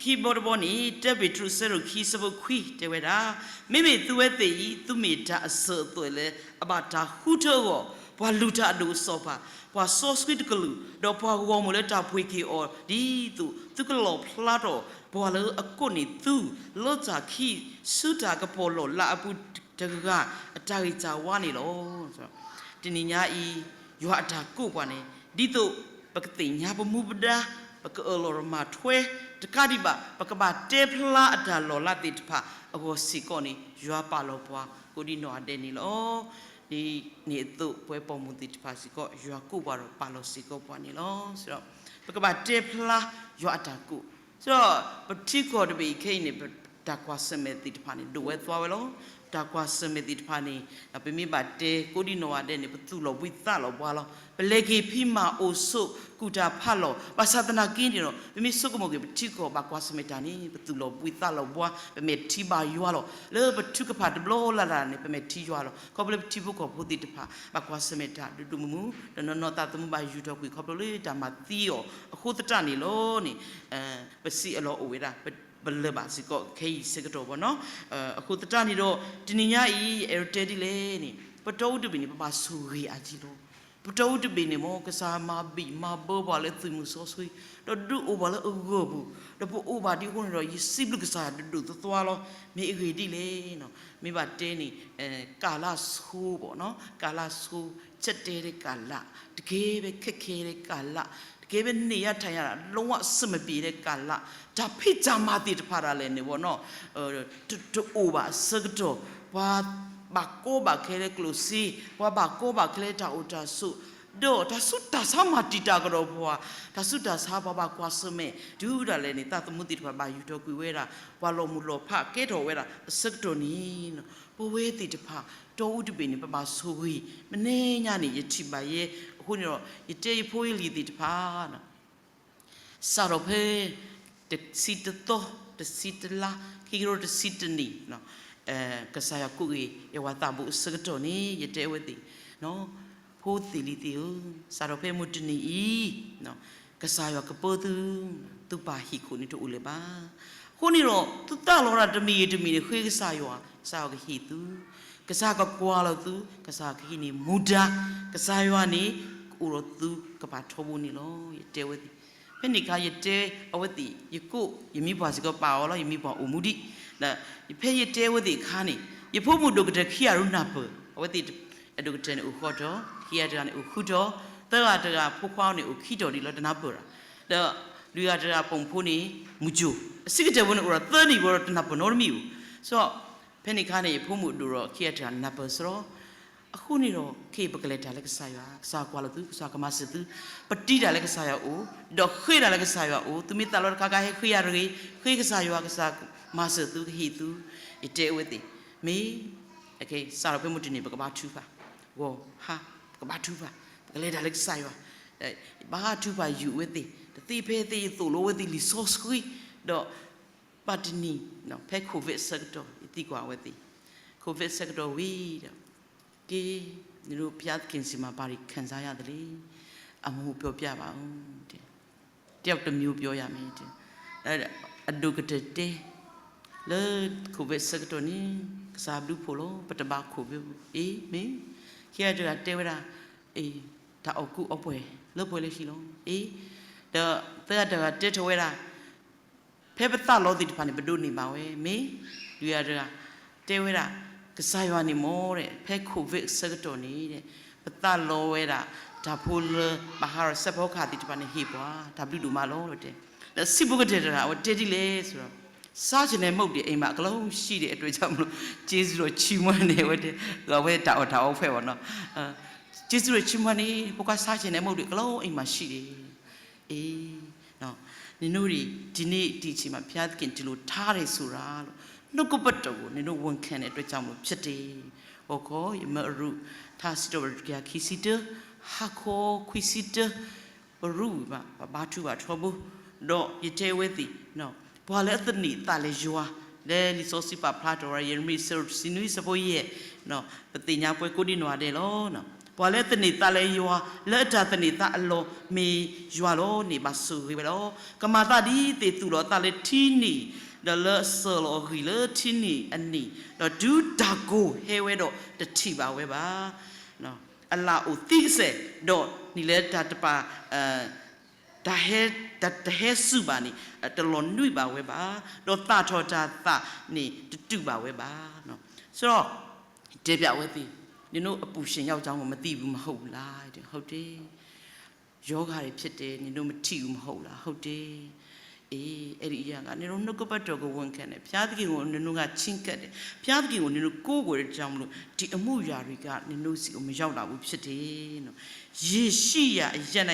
ခံဘီတဘီန့ၣ် တၢပ့းတရူး အဆၢဒိၣ်ခံ အဆၢဖိခွံ တဲဝဲဒၣ်, မ့မ့ၢ်သုဝဲသ့ၣ်အံၤ သုမ့ၢ်တၢ်အစၢၤအသွဲၣ်လၢ အဘၣ်တၢ်ဃုထၢအဂီၢ်, ပှၤလုၢ်တၢ်အဒိၣ်အစီၤပၤ, ပှၤစီဆှံတကလုာ်, ဒီးပှၤဂီၢ်မုၢ်လၢတၢ်ပှ့ၤက့ၤအီၤဒ်သိး သုကလီၣ်ဖျါထီၣ်ပှၤလၢအကိးန့ၢ်သု လၢတၢ်ခံးဆူတၢ်ကပီၤလီၢ်လၤအပူၤတဂၤ အတၢ်ဂံၢ်တၢ်ဘါန့ၣ်လီၤ. တနံၤညါအံၤ ယွၤအတၢ်ကိးပှၤန့ၣ် ဒ်သိးပကသ့ၣ်ညါပမူပဒါ, ပကအၢၣ်လီၤမၤထွဲတကးဒံးဘၣ် ပကဘၣ်တဲဖျါအတၢ်လီၤလးသ့ၣ်တဖၣ်အဂီၢ်စ့ၢ်ကီးန့ၣ် ယွၤပာ်လီၤပှၤကိးဒံနီၢ်ဂၤဒဲးန့ၣ်လီၤ. ဒ်န့ၣ်အသိး ပဝဲပိာ်မုၣ်သ့ၣ်တဖၣ်စ့ၢ်ကီး ယွၤကိးပှၤဒီးပာ်လီၤစ့ၢ်ကီးပှၤန့ၣ်လီၤ. ပကဘၣ်တဲဖျါယွၤအတၢ်ကိး, ဒီးပထံကီၢ်တဘ့ၣ်အံၤခဲအံၤန့ၣ် တၢ်ကွၢ်ဆၢၣ်မဲာ်သ့ၣ်တဖၣ်န့ၣ် ဒိၣ်ဝဲသွါဝဲလီၤ. တၢ်ကွၢ်ဆၢၣ်မဲာ်သ့ၣ်တဖၣ်န့ၣ် ပမ့ၢ်ဘၣ်တဲကိးဒံနီၢ်ဂၤဒဲးန့ၣ် ပသူၣ်လီၤဘှံးသးလီၤဘှါလီၤ. ပလဲၤက့ၤဖံးမၤအိၣ်ဆိး ကူၣ်တၢ်ဖးလီၤ. ဘၣ်ဆၣ်သနာ်က့န့ၣ်ဒီး ပမ့ၢ်ဆိကမိၣ်က့ၤပထံကီၢ်ဘၣ်ကွၢ်ဆၢၣ်မဲာ်တၢ်န့ၣ် ပသူၣ်လီၤဘှံးသးလီၤဘှါ, ပမဲာ်ထံဘၣ်ယွၤလီၤ. လၢပထုကဖၣ်တဘျီလၢ်လၢ်န့ၣ် ပမဲာ်ထံယွၤလီၤ. ခီဖျိလၢပထံဖိကီၢ်ဖိသ့ၣ်တဖၣ် ဘၣ်ကွၢ်ဆၢၣ်မဲာ်တၢ်ဒိၣ်ဒိၣ်မုၢ်မုၢ် ဒီးနီၢ်နီၢ်သးသမူဘၣ်ယူၢ်ထီၣ်ကွံာ် ခီဖျိလၢတၢ်မၤသံအီၤအဃိသတးန့ၣ်လီၤန့ၣ် ပစံးအလီၢ်အိၣ်ဝဲဒၣ် ပလၢာ်ဘၣ်စ့ၢ်ကီးခဲအံၤဆၢကတီၢ်ဘၣ်နီၤ. အဃိသတးန့ၣ်ဒီး တနံၤညါအံၤ အဲၣ်ဒိးတဲဒ်လဲၣ်န့ၣ် ပတီအူတဘ့ၣ်န့ၣ် ပဘၣ်ဆိၣ်ဂ့ၤအါကံလီၤ. ပတီအူတဘ့ၣ်န့ၣ် မ်ကစၢ်မၤဘံၣ်မၤဘၢပှၤလၢသုးမုၢ်စီဆှံ ဒီးဒုးအိၣ်ပှၤလၢအဂၢၢ်ပူၤ ဒီးပအိၣ်ဘၣ်ဒ်အဃိန့ၣ်ဒီး ယစံးဘျုးကစၢ်ယွၤဒိၣ်ဒိၣ်သွါသွါလီၤ. မ့ၢ်အဂ့ၢ်ဒ်လဲၣ်နီၤ မ့ၢ်ဘၣ်တဲန့ၣ် ကၤလးဆိဘၣ်နီၤ ကၤလးဆိ ဆၢတဲာ်လၢကၤလး တကဲဝဲခဲခဲလၢကၤလး တကဲဝဲန့ၢ်ယၤထၢၣ်ယၤ လုံးဝအဆင်မပြေလၢကၤလး တၢ်ဖံးတၢ်မၤသ့ၣ်တဖၣ်ဒၣ်လဲာ်န့ၣ်ဘၣ်နီၤ တအိၣ်ဘၣ်အဆၢကတီၢ် ပှၤဘၣ်ကီဘၣ်ခဲလၢကျိၣ်စ့ ပှၤဘၣ်ကီဘၣ်ခဲလၢတၢ်အိၣ်တၢ်ဆိး ဒီးတၢ်ဆူးတၢ်ဆါမၤတံာ်တာ်ကဒီးပှၤ တၢ်ဆူးတၢ်ဆါပှၤဘၣ်ကွၢ်ဆၢၣ်မဲာ် တုၤဒၣ်လဲာ်န့ၣ် သးသမူသ့ၣ်တဖၣ်ဘၣ်ယူၢ်ထီၣ်ကွံာ်ဝဲဒၣ် ပှၤလီၤမုၢ်လီၤဖးကဲထီၣ်ဝဲဒၣ်အဆၢကတီၢ်န့ၣ် ပဝဲသ့ၣ်တဖၣ် တီအူတဘ့ၣ်န့ၣ် ပဘၣ်ဆိၣ်ဂ့ၤ မနံၤညါန့ၣ် ယထံၣ်ဘၣ်ယဲ အဃိန့ၣ်ဒီး ယတဲယဖိယလံၤသ့ၣ်တဖၣ် စးထီၣ်ဖဲ တဆံတသီ တဆံတလါ ခံကထိတဆံတနံၣ် ကစၢ်ယွၤကိးက့ၤ ယဝၤသးဘိအဆၢကတီၢ်န့ၣ် ယတဲအဝဲသ့ၣ် ဖိသ့ၣ်လံၤသ့ၣ်ဧၢ, စးထီၣ်ဖဲမုၢ်တနံၤအံၤ ကစၢ်ယွၤကပၢသု, သုပၢ်ဟံၣ်ခိၣ်န့ၣ်တအိၣ်လၢၤဘၣ်. အဃိန့ၣ်ဒီး သုသးလီၤတၢ်တမံၤဂ့ၤတမံၤန့ၣ် ဃ့ကစၢ်ယွၤ, ကစၢ်ယွၤကဟ့ၣ်သု, ကစၢ်ကကွၢ်လီၤသု, ကစၢ်ကဟံးန့ၢ်မူဒါ, ကစၢ်ယွၤန့ၣ် ကအိၣ်ဒီးသုကပၤထီဘိန့ၣ်လီၤ. ယတဲဝဲသ့ၣ် ဖဲန့ၣ်အခါ ယတဲအဝဲသ့ၣ် ယကိး ယမံၤပှၢ်စ့ၢ်ကီးပာ်အီၤလီၤ, ယမံၤပှၢ်အိၣ်မူဒံး, ဒီးဖဲယတဲအဝဲသ့ၣ်အခါန့ၣ် ယဖိမုၣ်ဒိၣ်ကတၢၢ်ခံဂၤဒိးနၢ်ပၢၢ်, အဝဲသ့ၣ် အဒိၣ်ကတၢၢ်န့ၣ်အိၣ်ဃီတီၤ, ခံဂၤတဂၤန့ၣ်အိၣ်ဃုတီၤ, သၢဂၤတဂၤဖိခွါန့ၣ်အိၣ်ခံတီၤဒံးလီၤ တနၢ်ပၢၢ်ရၣ်, ဒီးလွံၢ်ဂၤတဂၤပိာ်မုၣ်ဖိန့ၣ် မုၢ်ကၠိ, အဆံးကတၢၢ်ဖိန့ၣ်အိၣ်ဒီးသၢနံၣ်ဘၣ်ဒီးတနၢ်ပၢၢ်နီတမံၤဧိၤ, စီၤ ဖဲန့ၣ်အခါန့ၣ် ယဖိမုၣ်ဒိၣ်ဒီးခံဂၤတဂၤနၢ်ပၢၢ်စရီ, အဃိန့ၣ်ဒီး ခဲအံၤပကလဲၤတၢ်လၢကစၢ်ယွၤ, ကစၢ်ကွၢ်လီၤသု, ကစၢ်ကမၤစၢၤသု, ပတံၤတၢ်လၢကစၢ်ယွၤအအိၣ်, ဒီးဃ့တၢ်လၢကစၢ်ယွၤအအိၣ်, သုမ့ၢ်သးလီတခါခါဟဲဃ့ယၤတဂ့ၤ, ဃ့ကစၢ်ယွၤ, ကစၢ်မၤစၢၤသုကဟ့ၣ်သု, ယတဲအဝဲသ့ၣ်, မ့ၢ် စးထီၣ်ဖဲမုၢ်တနံၤပကဘါထုကဖၣ်, ဂီၤဟါ ပကဘါထုကဖၣ်, ပကလဲၤတၢ်လၢကစၢ်ယွၤ, ဘါထုကဖၣ်ယုာ်အဝဲသ့ၣ်, တသ့ဖဲသ့ယသိၣ်လိဝဲသ့ၣ်လံာ်စီဆှံ, ဒီး ဘၣ်တနံၤ ဖဲ COVID ဆၢကတီၢ် ယသံကွၢ်အဝဲသ့ၣ်, COVID ဆၢကတီၢ်ဝံၤဒီး က့ နတို့ဘုရားသခင်ဆီမှာ ဘာတွေခံစားရတယ်လဲ, အမူပြောပြပါဦး, တယောက်တစ်မျိုးပြောရမယ်, အဒိၣ်ကတၢၢ်တဲ လၢ COVID ဆၢကတီၢ်န့ၣ် ကစၢ်ဘျုးဖှိၣ်လီၤ ပတဘၣ် COVID အံၤမ့ၢ်, ခံဂၤတဂၤတဲဝဲဒၣ် တၢ်အီၣ်ကူအီပှဲၤ လၢပှဲၤလၢဟံၣ်လီၤ, အ့ ဒီးသၢဂၤတဂၤတဲထီၣ်ဝဲဒၣ် ဖဲပသးလီသ့ၣ်တဖၣ်န့ၣ် ပဒိးန့ၢ်ဘၣ်ဝဲ, မ့ၢ် လွံၢ်ဂၤတဂၤ တဲဝဲဒၣ်, ကစၢ်ယွၤန့ၣ်မ့ၢ်ဒီး ဖဲ COVID အဆၢကတီၢ်န့ၣ်ဒီး ပသးလီဝဲဒၣ် တၢ်ဖိလၢ ဘၣ်ဃးဒီးစဲးဖီကဟၣ်သ့ၣ်တဖၣ်န့ၣ် ဟ့ၣ်ပှၤ တၢ်ဘျုးဒိၣ်မးလီၤ တဲ. ဒီးစံးဘျုးကတၢၢ်တဂၤ အဝဲတဲဒ်လဲၣ်ဆိဒီး, စားချင်တဲ့မုန့်တွေ အိမ်မှာ အကလုံးရှိတဲ့အတွက်ကြောင့်မလို့ ကျေးဇူးတော်ချီးမွမ်းတယ် အဝဲတဲ, အဝဲတၢ်အီၣ်တၢ်အီဖဲအံၤနီၤ, ကျေးဇူးတော်ချီးမွမ်းတယ်, ပကစားချင်တဲ့မုန့်တွေ အကလုံးအိမ်မှာရှိတယ်. အေး, နင်တို့တွေ ဒီနေ့ဒီအချိန်မှာ ဘုရားသခင် ဒီလိုထားတယ်ဆိုတာလို့ နှုတ်ကပတ်တော်ကို နင်တို့ ဝန်ခံတဲ့အတွက်ကြောင့်မလို့ ဖြစ်တယ်. ဟီခီ ယမ့ၢ်အရူၢ် ထါစံးထီၣ်ပတြၢၤ တကယၤခံဆံတၢ, ဟါခီ ခွံဆံတၢ, ပရူဝံၤဘၣ် ပဘါထုဘၣ်ထီဘိ, ဒီးယတဲဝဲသ့ၣ်, ပှၤလၢအသန့ၤသးလၢယွၤ, လၢလံာ်စီဆှံပာ်ဖျါထီၣ်ဝဲ ယံးရမံယၤ အဆၢတဆံနွံ အဆၢဖိယဲၢ်, ပသ့ၣ်ညါပှဲၤကိးဒံနီၢ်ဂၤဒဲးလီၤ. ပှၤလၢအသန့ၤသးလၢယွၤ, လၢအတၢ်သန့ၤသးအလီၢ် မ့ၢ်ယွၤလီၤန့ၣ် ဘၣ်ဆိၣ်ဂ့ၤဝဲလီၤ. ကမၤသးဒ်သ့ၣ်သူၣ်လီၤအသးလၢထံန့ၣ်, ဒီးလၢအစၢၤလီၤအဂံၢ်လၢထံန့ၣ်အနံၣ်, ဒီးတုၤတၢ်ကိၢ်ဟဲဝဲဒီး တထံၣ်ဘၣ်ဝဲဘၣ်. အလၣ်အိၣ်သံကစဲာ်, ဒီးနံၣ်လၢတၢ်တပာ် တၢ်ဟဲ, တၢ်တဟဲစူၢ်ဘၣ်န့ၣ် တလီၤနွံဘၣ်ဝဲဘၣ်, ဒီးသၣ်ထီၣ်တၢ်သၣ်န့ၣ် တတုာ်ဘၣ်ဝဲဘၣ်. ဆိုတော့ တဲပြဝဲသ့ၣ်, နင်တို့အပူရှင်ယောက်ျားကို မသိဘူး မဟုတ်ဘူးလား? ဟုတ်တယ်. ရောဂါတွေဖြစ်တယ်, နင်တို့မထံၣ်ဘူး မဟုတ်လား? ဟုတ်တယ်. အေး, အဲ့ဒီအရာက နင်တို့နှုတ်ကပတ်တော်ကို ဝန်ခံတယ်, ဘုရားသခင်ကို နင်တို့က ချဉ်းကပ်တယ်, ဘုရားသခင်ကို နင်တို့ကိုးကွယ်တဲ့ကြောင့်မလို့ ဒီအမှုရာတွေက နင်တို့ဆီကို မရောက်လာဘူးဖြစ်တယ်နော်. ရေရှိရာအရပ်၌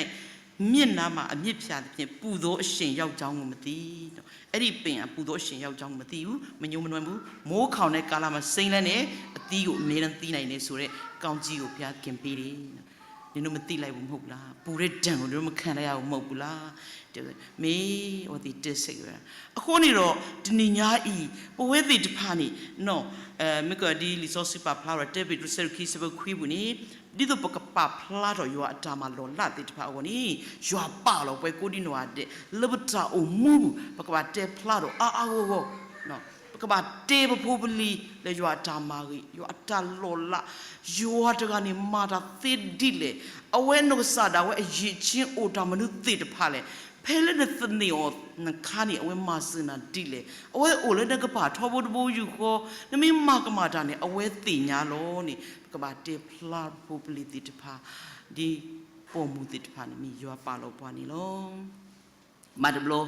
မျက်နှာမှာ အမြစ်ဖြာသဖြင့် ပူသောအရှိန်ရောက်ကြောင်းကို မသိနော်. အဲ့ဒီပင်က ပူသောအရှိန်ရောက်ကြောင်းကို မသိဘူး, မညှိုးမနွမ်းဘူး, မိုးခေါင်တဲ့ကာလမှာ စိမ်းလန်းတယ်, အသီးကို အမြဲတမ်းသီးနိုင်တယ်ဆိုတဲ့ ကောင်းကြီးကို ဘုရားသခင်ပေးတယ်နော်. နင်တို့မသိလိုက်ဘူး မဟုတ်ဘူးလား? ပူတဲ့ဒဏ်ကို နင်တို့မခံလိုက်ရဘူး မဟုတ်ဘူးလား? တဲဝဲ, မ့ၢ်အဝဲသ့ၣ်တဲဆၢက့ၤဝဲဒၣ်. အဃိန့ၣ်ဒီး တနံၤညါအံၤ ပဝဲသ့ၣ်တဖၣ်န့ၣ် မ့ၢ်ကဒ်လံာ်စီဆှံပာ်ဖျါထီၣ် တၢပ့းတရူး အဆၢဒိၣ်ခံ အဆၢဖိခွံပူၤန့ၣ်, ဒ်သိးပကပာ်ဖျါထီၣ်ယွၤအတၢ်မၤလီၤလးသ့ၣ်တဖၣ်အဂီၢ်န့ၣ်, ယွၤပာ်လီၤပှၤကိးဒံနီၢ်ဂၤဒဲး လၢပတၢ်အိၣ်မူပူၤ ပကဘၣ်တဲဖျါထီၣ်အါအါဂီၢ်ဂီၢ် ပကဘၣ်တဲပဖိပလံၤလၢယွၤအတၢ်မၤဂ့ၤ, ယွၤအတၢ်လီၤလး, ယွၤတဂၤန့ၣ်မၤတၢ်သ့ဒ်လဲၣ်, အဝဲနီၢ်ကစၢ်ဒၣ်ဝဲအရည်အချင်းအိၣ်တၢ်မနုၤသ့ၣ်တဖၣ်လဲၣ်, ဖဲလၢနသန့ၤအီၤနခါန့ၣ် အဝဲမၤစၢၤနၤဒ်လဲၣ်, အဝဲအိၣ်လၢနကပၤထီဘိတဘိယူၢ်ဃီ, နမ့ၢ်မၤကမၣ်တၢ်န့ၣ် အဝဲသ့ၣ်ညါလီၤန့ၣ် ပကဘၣ်တဲဖျါပဖိပလံၤသ့ၣ်တဖၣ်, ဒ်ပိာ်မုၣ်သ့ၣ်တဖၣ်န့ၣ် မ့ၢ်ယွၤပာ်လီၤပှၤန့ၣ်လီၤ. မၤတဘျီ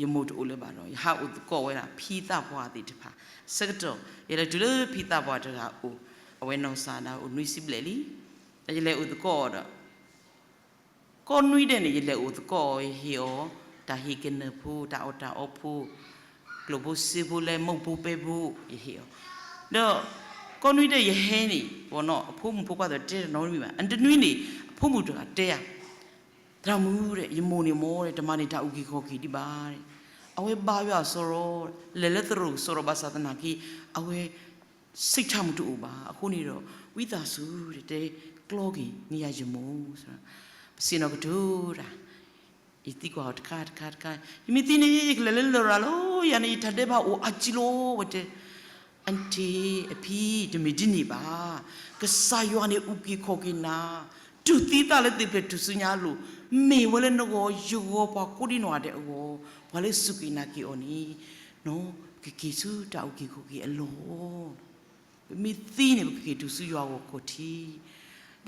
ယမိၢ်တအိၣ်လၢၤဘၣ်ဒီး ယဟးအိၣ်သကိးဝဲဒၣ် ဖံသးပှၢ်သ့ၣ်တဖၣ်, ဆၢကတီၢ် ယလဲၤတုၤလၢဖံသးပှၢ်တဂၤအအိၣ်, အဝဲနီၢ်ကစၢ်ဒၣ်အိၣ်နွံဆံဘျဲၣ်လံ, ဒီးယလဲၤအိၣ်သကိးအီၤဒီး ကိးနွံဒဲးန့ၣ် ယလဲၤအိၣ်သကိးအီၤ ယဟ့ၣ်အီၤ တၢ်ဟ့ၣ်ကနၢၤဖိ တၢ်အီၣ်တၢ်အီဖိ, ကျိၣ်ဖိစ့ဖိ လၢမုၢ်ဖိပဲဖိ ယဟ့ၣ်အီၤ, ဒီး ကိးနွံဒဲးယဟဲန့ၣ် အဖိမုၣ်ဖိခွါသ့ၣ်တဲတနီၤတမံၤဘၣ်, အတနွံန့ၣ် အဖိမုၣ်တဂၤတဲယၤ သရၣ်မုၣ်ဒီး ယမိၢ်န့ၣ်မ့ၢ်ဒီး တမၤန့ၢ်တၢ်အုၣ်က့ၤခီၣ်က့ၤဒံးဘၣ်, အဝဲဘါယွၤအစီရီ, လဲၤလၢသရိာ်ကစီဒီး ဘၣ်ဆၣ်သနာ်က့ အဝဲ စိတ်ချမှုတအိၣ်ဘၣ်, အဃိန့ၣ်ဒီး ဝံသးစူၤ တဲကျီက့ၤန့ၢ်ယၤယမိၢ်, ပဆ့ၣ်နီၤကတိၤတၢ်, ယသံကွၢ်အီၤတခါတခါတခါ, ယမ့ၢ်သံန့ၣ် ယကလဲၤလၢလရာ်လီၤ, ယၤန့ၣ် ယတၢ်ဒဲးဘးအိၣ်အါကံလီၤ, ဝဲတဲ အန်တီ အဖံ, တမ့ၢ်ဒ်န့ၣ်ဘၣ်. ကစၢ်ယွၤန့ၣ် အုၣ်က့ၤခီၣ်က့ၤနၤ, တူၢ်သံသးလၢသ့ၣ်ဖျဲၣ်ထူၣ်စုညါအလိၤ, မ့ၢ်ဝဲလၢနဂီၢ် ယဂီၢ်ပှၤကိးဒံနီၢ်ဂၤဒဲးအဂီၢ်, ပှၤလၢစူၢ်က့ၤနာ်က့ၤအီၤန့ၣ်, ပကက့ၤဆူတၢ်အုၣ်က့ၤခီၣ်က့ၤအလီၢ် ပမ့ၢ်သံန့ၣ် ပကက့ၤတုၤဆူယွၤအဂီၢ်ခီၣ်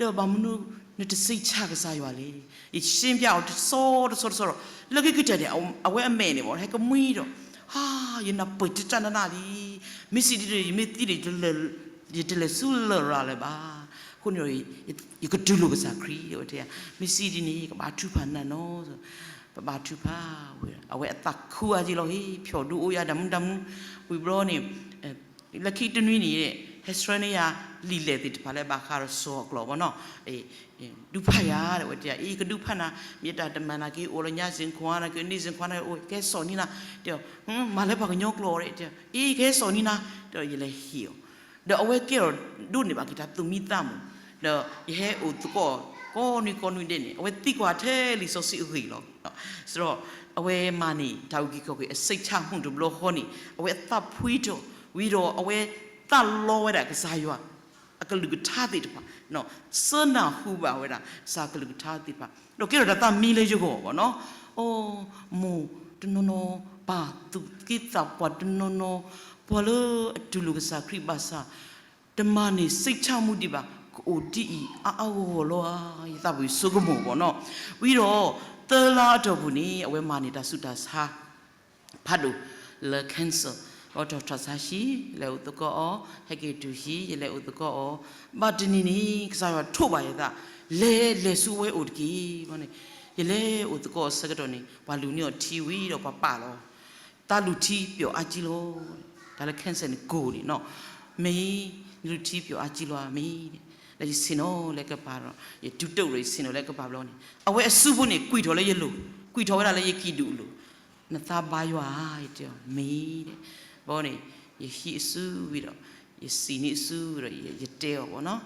ထံး, ဒီးဘၣ်မနုၤနတစိတ်ချကစၢ်ယွၤလဲၣ်. ယရှင်းပြအီၤတဆီတဆီတဆီဒီး လၢခံကတၢၢ်န့ၣ် အဝဲအမဲာ်န့ၣ်မ့ၢ် ဟဲကမှံဒီး, ဟါ, ယနၢ်ပၢၢ်တတၢ်နးနးလံ. မ့ၢ်စံးဒ်န့ၣ် ယမ့ၢ်သံန့ၣ် ယတလဲၤဆူလရာ်လၢၤဘၣ်. အဃိန့ၣ်ဒီး ယကတူၢ်လိာ်ကစၢ်ခရံာ် တဲဝဲ, မ့ၢ်စံးဒ်န့ၣ် ကဘါထုကဖၣ်နၤနီၤ. ပဘါထုကဖၣ်ဝဲ, အဝဲအသးခုအါက့လီၤ, ဟ့ၣ်ဖျိးဒုးအိၣ်ယၤ တၢ်မနုၤတၢ်မနုၤ, ဝံၤဘျီန့ၣ် လၢခံတနွံန့ၣ် ဟဲဆှၢန့ၢ်ယၤ လံာ်လဲၢ်သ့ၣ်တဖၣ်လၢ ဘၣ်ဃးဒီးစီၤအကျိာ်ဘၣ်နီၤ, ဒုးဖးယၤ တဲဝဲ, အံၤ ကဒုးဖးနၤ, မ့ၢ်တၢ်တမၤနာ်က့ အိၣ်လၢညါစ့ၢ်ခွါနာ်က့ န့ၢ်စ့ၢ်ခွါနာ်က့ အိၣ် ကဟဲစိာ်န့ၢ်နၤ, တဲ, မၤလၢပှၤကညီကျိာ်ဒီး, အံၤ ကဟဲစိာ်န့ၢ်နၤ, ဒီးယလဲၤဟ့ၣ်အီၤ, ဒီးအဝဲကဲထီၣ်ဒိးန့ၢ်ဘၣ်က့ၤတၢ်သူၣ်မံသးမုာ်, ဒီးယဟဲအိၣ်သကိး ကိးနွံကိးနွံဒဲးန့ၣ် အဝဲသံကွၢ်ထဲလံာ်စီဆှံအဂ့ၢ်လီၤ. ဆိုတော့ အဝဲမၤန့ၢ် တၢ်အုၣ်က့ၤခီၣ်က့ၤအစိတ်ချမှုတဘျီဃီန့ၣ် အဝဲအသးဖှံထီၣ်, ဝံၤဒီးအဝဲသးလီဝဲဒၣ်ကစၢ်ယွၤ အကလုၢ်ကထါသ့ၣ်တဖၣ်, စၢနၢ်ဟူဘၣ်ဝဲဒၣ် ကစၢ်ကလုၢ်ကထါသ့ၣ်တဖၣ်, ဒီးကဲထီၣ်တၢ်သးမံလၢယဂီၢ်ဘၣ်နီၤ, အိ, မိၢ်တနီၤနီၤ, ပၢ်သူၣ်က့သးပှၢ်တနီၤနီၤ, ပှၤလၢအတူၢ်လိာ်ကစၢ်ခရံာ်ဘၣ်ဆၣ် တမၤန့ၢ်စိတ်ချမှုဒံးဘၣ် ကအိၣ်ဒ်အံၤ အါအါဂီၢ်ဂီၢ်လီၤဧါ, ယသးပ့ၤဆိကမိၣ်ဘၣ်နီၤ. ဝံၤဒီး သၢလါအတီၢ်ပူၤန့ၣ် အဝဲမၤန့ၢ်တၢ်ဆူးတၢ်ဆါ ဖးဒိၣ်လၢ cancer, အီထီၣ်ထီၣ်ဆါဟံၣ်, လဲၤအိၣ်သကိးအီၤ, ဟဲက့ၤတုၤဟံၣ်, ယလဲၤအိၣ်သကိးအီၤ, ဘၣ်တနံၤန့ၣ် ကစၢ်ယွၤထိးဘၣ်ယသး, လဲၤလဲၤဆူအဝဲအိၣ်တက့ၢ်. ဘၣ်န့ၣ် ယလဲၤအိၣ်သကိးအီၤဆၢကတီၢ်န့ၣ် ပှၤလူၤန့ၢ်အီၤထံဝံၤဒီးပှၤပာ်လီၤ သးလူၤထံပျီၢ်အါကံလီၤ. တၢ်လၢ cancer န့ၣ်ကိၢ်န့ၣ်နီၤ, မ့ၢ် နလူၤထံပျီၢ်အါကံလီၤဧါ မ့ၢ်, ဒီးယဆ့ၣ်နီၤလၢကပၤဒီး ယတူၢ်တိၣ်ဒီးယဆ့ၣ်နီၤလၢကပၤဘျီန့ၣ် အဝဲအစုဖိန့ၣ် ကွံာ်ထီၣ်လၢယလိၤ, ကွံာ်ထီၣ်ဝဲဒၣ်လၢယကံၢ်ဒူၣ်အလိၤ, နသးဘါယွၤဧါ ယတဲအီၤ မ့ၢ်, ဘၣ်န့ၣ် ယဟံးအစုဝံၤဒီး ယစံးန့ၢ်အစုဝံၤဒီး ယတဲအီၤဘၣ်နီၤ,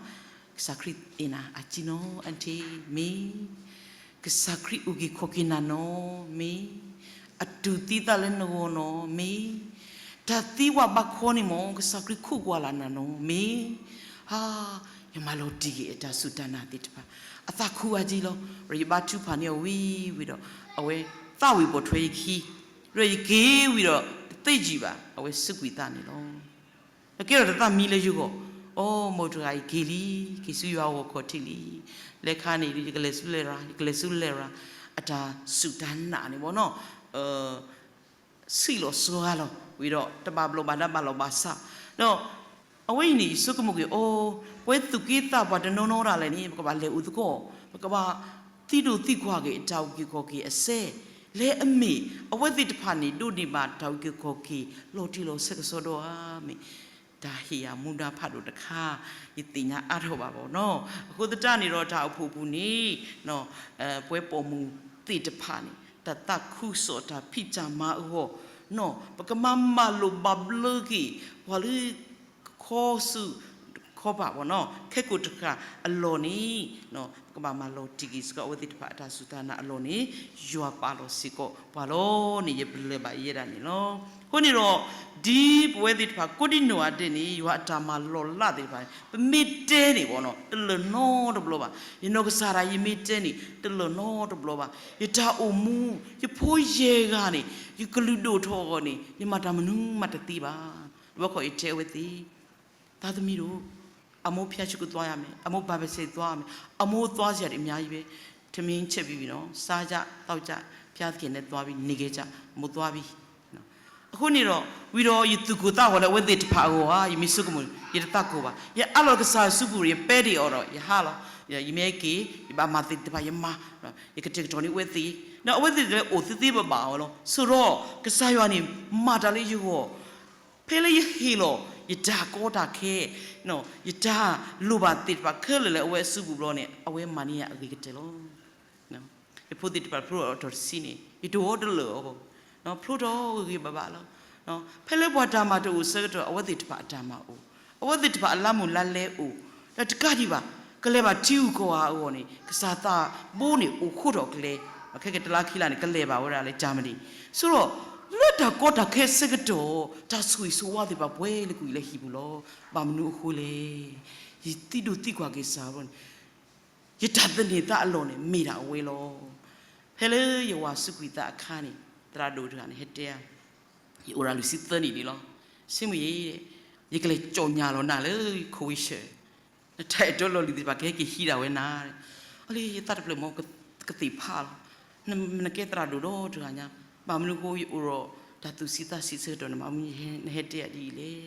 ကစၢ်ခရံာ်အဲၣ်နၤအါကံနီၤ အထံ မ့ၢ် ကစၢ်ခရံာ်အုၣ်က့ၤခီၣ်က့ၤနၤနီၤ မ့ၢ်, အတူၢ်သံသးလၢနဂီၢ်နီၤ မ့ၢ်, တၢ်သံကွၢ်ဘၣ်ခီန့ၣ်မ့ၢ် ကစၢ်ခရံာ်ခူၣ်ကွၢ်လၢ်နၤနီၤ မ့ၢ်, ဟါ, ယမၤလီၤတံၢ်က့ၤအတၢ်စူၢ်တၢ်နာ်သ့ၣ်တဖၣ်, အသးခူအါကံလီၤ. ဒီးယဘါထုကဖၣ်န့ၢ်အီၤဝံၤဝံၤဒီး အဝဲသးဝံၣ်ပိာ်ထွဲယခံ, ဒီးယက့ၤဝံၤဒီး တသ့ယံာ်ဘၣ် အဝဲစူးကွံာ်သးန့ၣ်လီၤ. ဒီးကဲထီၣ်တၢ်သးမံလၢယဂီၢ်, အိ မိၢ်တဂၤအံၤက့ၤလံ, က့ၤဆူယွၤအဂီၢ်ခီၣ်ထံးလံ, လဲၤခါန့ၣ် ယကလဲၤဆူလဲၤရၤ, ယကလဲၤဆူလဲၤရၤ, အတၢ်စူၢ်တၢ်နာ်န့ၣ်ဘၣ်နီၤ, ဆံးလီၤစှၤလီၤဝံၤဒီး တဘၣ်ဘျီးဘၣ်ဒါဘၣ်လီၤဘၣ်စး, ဒီး အဝဲအံၤန့ၣ် ယဆိကမိၣ်က့ၤ အိ ပဝဲသူၣ်က့သးပှၢ်တနီၤနီၤဒၣ်လဲာ်န့ၣ် ပကဘၣ်လဲၤအိၣ်သကိး, ပကဘၣ်သံဒိၣ်သံကွၢ်က့ၤအတၢ်အုၣ်က့ၤခီၣ်က့ၤအစဲး, လဲၤအမ့ၢ် အဝဲသ့ၣ်တဖၣ်န့ၣ် ဒိးန့ၢ်ဘၣ်တၢ်အုၣ်က့ၤခီၣ်က့ၤ လီၤတံၢ်လီၤဆဲးကစီဒီဧါ မ့ၢ်, တၢ်ဟ့ၣ်ယၤမူဒါဖးဒိၣ်တခါ, ယသ့ၣ်ညါအါထီၣ်ဘၣ်ဘၣ်နီၤ. အဃိသတးန့ၣ်ဒီး တၢ်အိၣ်ဖှိၣ်ပူၤန့ၣ် ပဝဲပိာ်မုၣ်သ့ၣ်တဖၣ်န့ၣ် တၢ်သးခုကစီၣ်တၢ်ဖံးတၢ်မၤအဂီၢ်, ပကမၤမၤလိာ်ဘၣ်ဘျၢက့ၤ ပှၤလၢ ခီဆူၣ်ခီပာ်ဘၣ်နီၤ, ခဲကိာ်တဃၣ်အလီၢ်န့ၣ် ပကဘၣ်မၤလီၤတံၢ်က့ၤစ့ၢ်ကီးအဝဲသ့ၣ်တဖၣ်အတၢ်စူၢ်တၢ်နာ်အလီၢ်န့ၣ် ယွၤပာ်လီၤစ့ၢ်ကီးပှၤလီၤန့ၣ် ယပလၢၢ်ဘၣ်ယဲဒၣ်န့ၣ်လီၤ. အဃိန့ၣ်ဒီး ဒ်ပဝဲသ့ၣ်တဖၣ် ကိးဒံနီၢ်ဂၤဒဲးန့ၣ် ယွၤအတၢ်မၤလီၤလးသ့ၣ်တဖၣ်န့ၣ် ပမ့ၢ်တဲန့ၣ်ဘၣ်နီၤ တလၢာ်နီတဘျီဘၣ်. ယနီၢ်ကစၢ်ဒၣ်ယမ့ၢ်တဲန့ၣ် တလၢာ်နီတဘျီဘၣ်. ယတၢ်အိၣ်မူ ယဖိယဲၢ်ဂၤန့ၣ် ယကလုၢ်ဒိၣ်ထီၣ်အဂီၢ်န့ၣ် ယမၤတၢ်မနုၤမးတသ့ဘၣ်. တဘျီခီယတဲအဝဲသ့ၣ် သားသမီးတို့ အမိုးဖျားချိုကိုသွားရမယ်, အမိုးဘာဘဲဆဲသွားရမယ်, အမိုးသွားစရာတွေအများကြီးပဲ, ထမင်းချက်ပြီးပြီနော်, စားကြသောက်ကြ, ဘုရားသခင်နဲ့သွားပြီးနေခဲ့ကြ, အမိုးသွားပြီ. အဃိန့ၣ်ဒီး ဝံၤဒီးယသူၣ်ကိၢ်သးဂီၤလၢအဝဲသ့ၣ်တဖၣ်အဂီၢ်ဧါ, ယမ့ၢ်ဆိကမိၣ် ယတသးကိၢ်ဘၣ်. ယအးလီၤကစၢ်စုပူၤ ယပဲဒံးအီၤဒီး ယဟးလီၤ. ယမ့ၢ်ဟဲက့ၤ ယဘၣ်မၤသ့ၣ်တဖၣ် ယမၤ, ယကတဲာ်ကတီၤန့ၢ်အဝဲသ့ၣ်, ဒီးအဝဲသ့ၣ်တဖၣ်အိၣ်သ့သ့ဘၣ်ဘၣ်အီၤလီၤ. ဆိးဒီး ကစၢ်ယွၤန့ၣ် မၤတၢ်လၢယဂီၢ် ဖဲလၢယဟ့ၣ်လီၤ ယတၢ်ကီတၢ်ခဲ, ယတၢ်လိၣ်ဘၣ်သ့ၣ်တဖၣ်ခဲလၢာ်လၢအဝဲအစုပူၤဘျီန့ၣ် အဝဲမၤန့ၢ်ယၤအဂ့ၤကတၢၢ်လီၤ. ယဖိသ့ၣ်တဖၣ် ဖျိထီၣ်အီၤတဆံန့ၣ် ယတအိၣ်တလၢာ်အီၤဘၣ်, ဖျိထီၣ်ဂ့ၤဂ့ၤဘၣ်ဘၣ်လီၤ. ဖဲလၢပှၤတၢ်မၤတအိၣ်ဆၢကတီၢ် အဝဲသ့ၣ်တဖၣ်အတၢ်မၤအိၣ်, အဝဲသ့ၣ်တဖၣ်အလါမုၢ်လါလဲအိၣ်, ဒီးတကးဒံးဘၣ် ကလဲၤဘၣ်ထံဂုၤကီၢ်ဂၤအဂီၢ်န့ၣ် ကစၢ်သးဘိန့ၣ်အိၣ်ဃိထီၣ်ကျဲ, ခဲကတလါခံလါန့ၣ် ကလဲၤဘၣ်ဝဲဒၣ်လၢ Germany, ဆိးဒီး လၢတၢ်ကီတၢ်ခဲဆၢကတီၢ် တၢ်ဆိၣ်ဂ့ၤဆိၣ်ဝါသ့ၣ်တဖၣ်ပှဲၤလၢကွံာ်လၢဟံၣ်ပူၤလီၤ. ဘၣ်မနုၤအဃိလဲၣ်, ယသံဒိၣ်သံကွၢ်က့ၤကစၢ်အဂီၢ်န့ၣ် ယတၢ်သန့ၤသးအလီၢ်န့ၣ် မ့ၢ်ဒၣ်အဝဲလီၤ. ဖဲလၢယဝၤစူးကွံာ်သးအခါန့ၣ် သရၣ်ဒိၣ်တဂၤန့ၣ် ဟဲတဲဧါ, ယအိၣ်ဒီးလွံၢ်ဆံသၢနံၣ်န့ၣ်လီၤ. ဆ့မုၢ်အံၤ, ယကလဲၤကၠီၣ်ညါလီၤနၤလၢ Croatia, နတၢ်အဲၣ်တီလီၤလံၤသ့ၣ်တဖၣ်ကဟဲက့ၤဟံးဒၣ်ဝဲနၤ, အလံၤ ယသးတဖျၢၣ်မ့ၢ်ကသ့ၣ်ဖးလီၤ. နကဲသရၣ်ဒိၣ်ဒီတဂၤညါ, ဘၣ်မနုၤအဃိယအိၣ်ဒီးတၢ်သူၣ်ဆံးသးဆံးဆၢကတီၢ်န့ၣ် ဘၣ်မနုၤနဟဲတဲယၤဒ်အံၤလဲၣ်.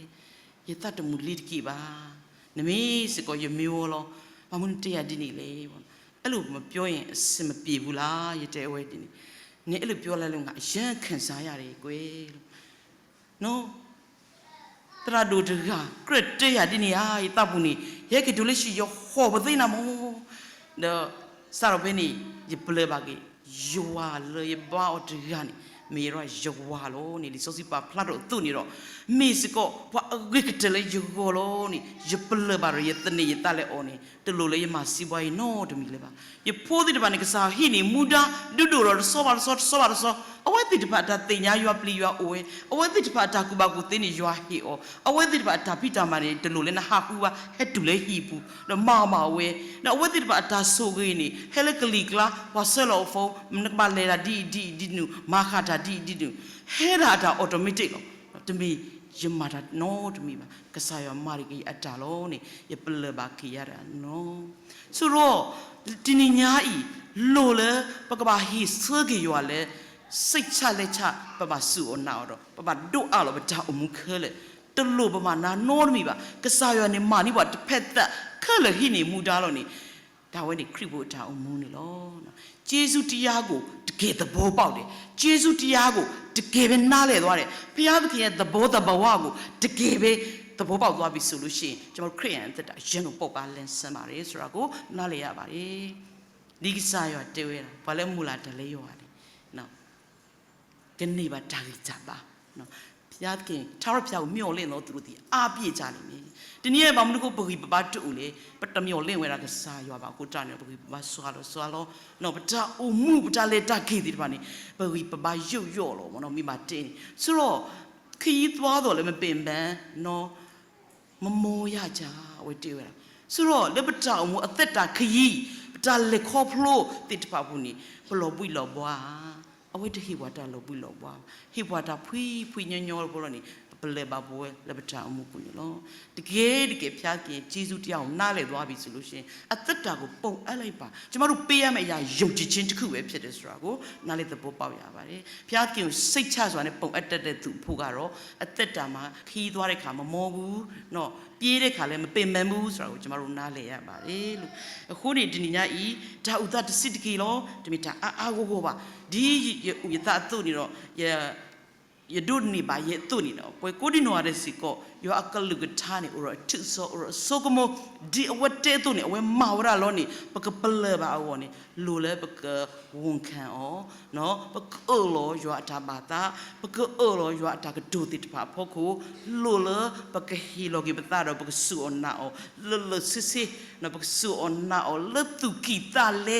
ယသးတမုာ်လံတက့ၢ်ဘၣ်. နမ့ၢ်စ့ၢ်ကီးယမ့ၢ်ဝဲလီၤ. ဘၣ်မနုၤနတဲယၤဒ်န့ၣ်လဲၣ်. အဲလိုမပြောရင်အဆင်မပြေဘူးလား ယတဲဝဲဒ်န့ၣ်, နအဲလိုပြောလိုက်လို့ ငါအရမ်းခံစားရတယ်ကွယ်. သရၣ်ဒိၣ်တဂၤ ကြၢးတဲယၤဒ်န့ၣ်ဧါ, ယသးပူၤန့ၣ် ယဟဲက့ၤတုၤလၢဟံၣ် ယဟီၣ်ပသ့နၤမး, ဒီးစးထီၣ်ဖဲန့ၣ် ယပလၢၢ်ဘၣ်က့ၤ ယဝၤလၢယဘါအီၤတဂၤန့ၣ် မ့ၢ်ယဝၤလီၤန့ၣ် လံာ်စီဆှံပာ်ဖျါထီၣ်အသိးန့ၣ်ဒီး မ့ၢ်စ့ၢ်ကီးပှၤအဂ့ၤကတၢၢ်လၢယဂီၢ်လီၤန့ၣ် ယပလၢၢ်ဘၣ်ဒီး ယသန့ၤယသးလၢအီၤန့ၣ် တလိၣ်လၢယမၤစံးဘှါအံၤနီတမံၤလၢၤဘၣ်. ယဖိသ့ၣ်တဖၣ်န့ၣ် ကစၢ်ဟံးန့ၢ်မူဒါ ဒုးဒိၣ်ထီၣ်တဆီဘၣ်တဆီ တဆီဘၣ်တဆီ, အဝဲသ့ၣ်တဖၣ်အတၢ်သ့ၣ်ညါယွၤပျံၤယွၤအိၣ်ဝဲ, အဝဲသ့ၣ်တဖၣ်အတၢ်ကူၣ်ဘၣ်ကူၣ်သ့န့ၣ် ယွၤဟ့ၣ်အီၤ, အဝဲသ့ၣ်တဖၣ်အတၢ်ဖံးတၢ်မၤန့ၣ် တလိၣ်လၢနဟးဃုဘၣ် ဟဲတုၤလၢဟံၣ်ပူၤ ဒီးမၤအီၣ်မၤအီၣ်ဝဲ, ဒီးအဝဲသ့ၣ်တဖၣ်အတၢ်ဆိၣ်ဂ့ၤန့ၣ် ဟဲလၢကလံၤကျါ ပှၤဆှၢလီၤအီၤ phone နကဘၣ်လဲၤတၢ်ဒ်အံၤဒ်အံၤဒ်နုၤ မၤဃာ်တၢ်ဒ်အံၤဒ်နုၤ ဟဲဒၣ်အတၢ် automatic လီၤ. တမ့ၢ် ယမၤတၢ်နီတမံၤဘၣ်, ကစၢ်ယွၤမၤတက့ၢ်ယအတၢ်လီၤန့ၣ် ယပလၢၢ်ဘၣ်က့ၤယၤတၢ်နီၤ. ဆိဒီး တနံၤညါအံၤ လိၣ်လၢပကဘၣ်ဟ့ၣ်ဆၢက့ၤယွၤလၢ စိတ်ချလက်ချ ပဘၣ်စူၢ်အီၣ်နာ်အီၤဒီး ပဘၣ်ဒိးအးလီၤပတၢ်အိၣ်မူခဲလၢာ်, တလိၣ်ပမၤနၤနီတမံၤဘၣ်. ကစၢ်ယွၤန့ၣ်မၤန့ၢ်ပှၤတဖျၢၣ်သး ခဲလၢာ်ဟံးန့ၢ်မူဒါလီၤန့ၣ် တၢ်ဝဲန့ၣ်ခရံာ်ဖိအတၢ်အိၣ်မူန့ၣ်လီၤ. ကျေးဇူးတရားကို တကယ်သဘောပေါက်တယ်, ကျေးဇူးတရားကို တကယ်ပဲနားလည်သွားတယ်, ဘုရားသခင်ရဲ့သဘောသဘာဝကို တကယ်ပဲသဘောပေါက်သွားပြီဆိုလို့ရှိရင် ကျွန်တော်တို့ခရစ်ယာန်အသက်တာ ရန်ကုန်ပုပ်ပါလင်ဆန်းပါတယ်ဆိုတာကို နားလည်ရပါတယ်. ဒီကစၢ်ယွၤတဲဝဲဒၣ် ပှၤလၢမုၢ်လၢ်တၢ်လၢယွၤန့ၣ် ကန့ၢ်ဘၣ်တၢ်ဂံၢ်တၢ်ဘါ, ဘုရားသခင် ထာဝရဘုရားကို မျှော်လင့်သောသူတို့သည် အားပြည့်ကြလိမ့်မည်. တနည်း ဘာမနုၤကို ပဂံၢ်ပဘါတအိၣ်လဲၣ်, ပတမျှော်လင့်ဝဲဒၣ်ကစၢ်ယွၤဘၣ်အဃိတၢ်န့ၣ် ပဂံၢ်ပဘါစှၤလီၤစှၤလီၤ, ပတၢ်အိၣ်မူ ပတၢ်လဲၤတၢ်က့ၤသ့ၣ်တဖၣ်န့ၣ် ပဂံၢ်ပဘါယိာ်ယိာ်လီၤမ့ၢ်နီၤ မ့ၢ်ဘၣ်တဲန့ၣ်. ဆိဒီး ခရီးသွားသော်လည်း မပင်ပန်း, မမောရကြ, အဝဲတဲဝဲဒၣ်. ဆိဒီးလၢပတၢ်အိၣ်မူအသက်တာခရီး, ပတၢ်လဲၤခီဖျိသ့ၣ်တဖၣ်အပူၤန့ၣ် ပလီၤဘှံးလီၤဘှါဧါ, အဝဲတဟ့ၣ်ပှၤတၢ်လီၤဘှံးလီၤဘှါဘၣ်, ဟ့ၣ်ပှၤတၢ်ဖှံဖှံညီညီဖိလီၤန့ၣ် ပပလၢၢ်ဘၣ်ပဝဲလၢပတၢ်အိၣ်မူပူၤန့ၣ်လီၤ. တကယ်တကယ် ဘုရားသခင် ကျေးဇူးတရားကို နားလည်သွားပြီဆိုလို့ရှိရင် အသက်တာကို ပုံအပ်လိုက်ပါ. ကျွန်တော်တို့ ပေးရမယ့်အရာ ယုံကြည်ခြင်းတစ်ခုပဲ ဖြစ်တယ်ဆိုတာကို နားလည်သဘောပေါက်ရပါတယ်. ဘုရားသခင်ကို စိတ်ချစွာနဲ့ ပုံအပ်တတ်တဲ့သူအဖို့ကတော့ အသက်တာမှာ ခရီးသွားတဲ့အခါ မမောဘူး, နော်, ပြေးတဲ့အခါလည်း မပင်ပန်းဘူးဆိုတာကို ကျွန်တော်တို့ နားလည်ရပါတယ်လို့. အဃိန့ၣ် တနံၤညါအံၤ တၢ်အိၣ်သးတဆံးတက့ၢ်လီၤ. တမ့ၢ်တၢ်အါအါဂီၢ်ဂီၢ်ဘၣ်. ဒ်ယအိၣ်ယသးအသိးန့ၣ်ဒီး ယ ယဒိးန့ၢ်ဘၣ်ယဲအသိးန့ၣ်ဒီး ပှၤကိးဒံနီၢ်ဂၤဒဲးစ့ၢ်ကီး ယွၤအကလုၢ်ကထါန့ၣ် အိၣ်ဒီးအထူးအစီ အိၣ်ဒီးအစိကမီၤ, ဒ်အဝဲတဲအသိးန့ၣ် အဝဲမၤဝဲဒၣ်လီၤန့ၣ် ပကပလၢၢ်ဘၣ်အဂီၢ်န့ၣ် လိၣ်လၢပက ဝန်ခံ အီၤ, ပကအၢၣ်လီၤယွၤအတၢ်ဘၣ်သး, ပကအၢၣ်လီၤယွၤအတၢ်ကတိၤသ့ၣ်တဖၣ်အဖီခိၣ်, လိၣ်လၢပကဟ့ၣ်လီၤက့ၤပသးဒီး ပကစူၢ်အီၣ်နာ်အီၤ လၢလၢဆ့ဆ့, ပကစူၢ်အီၣ်နာ်အီၤလၢသူၣ်ကံၢ်သးလဲ,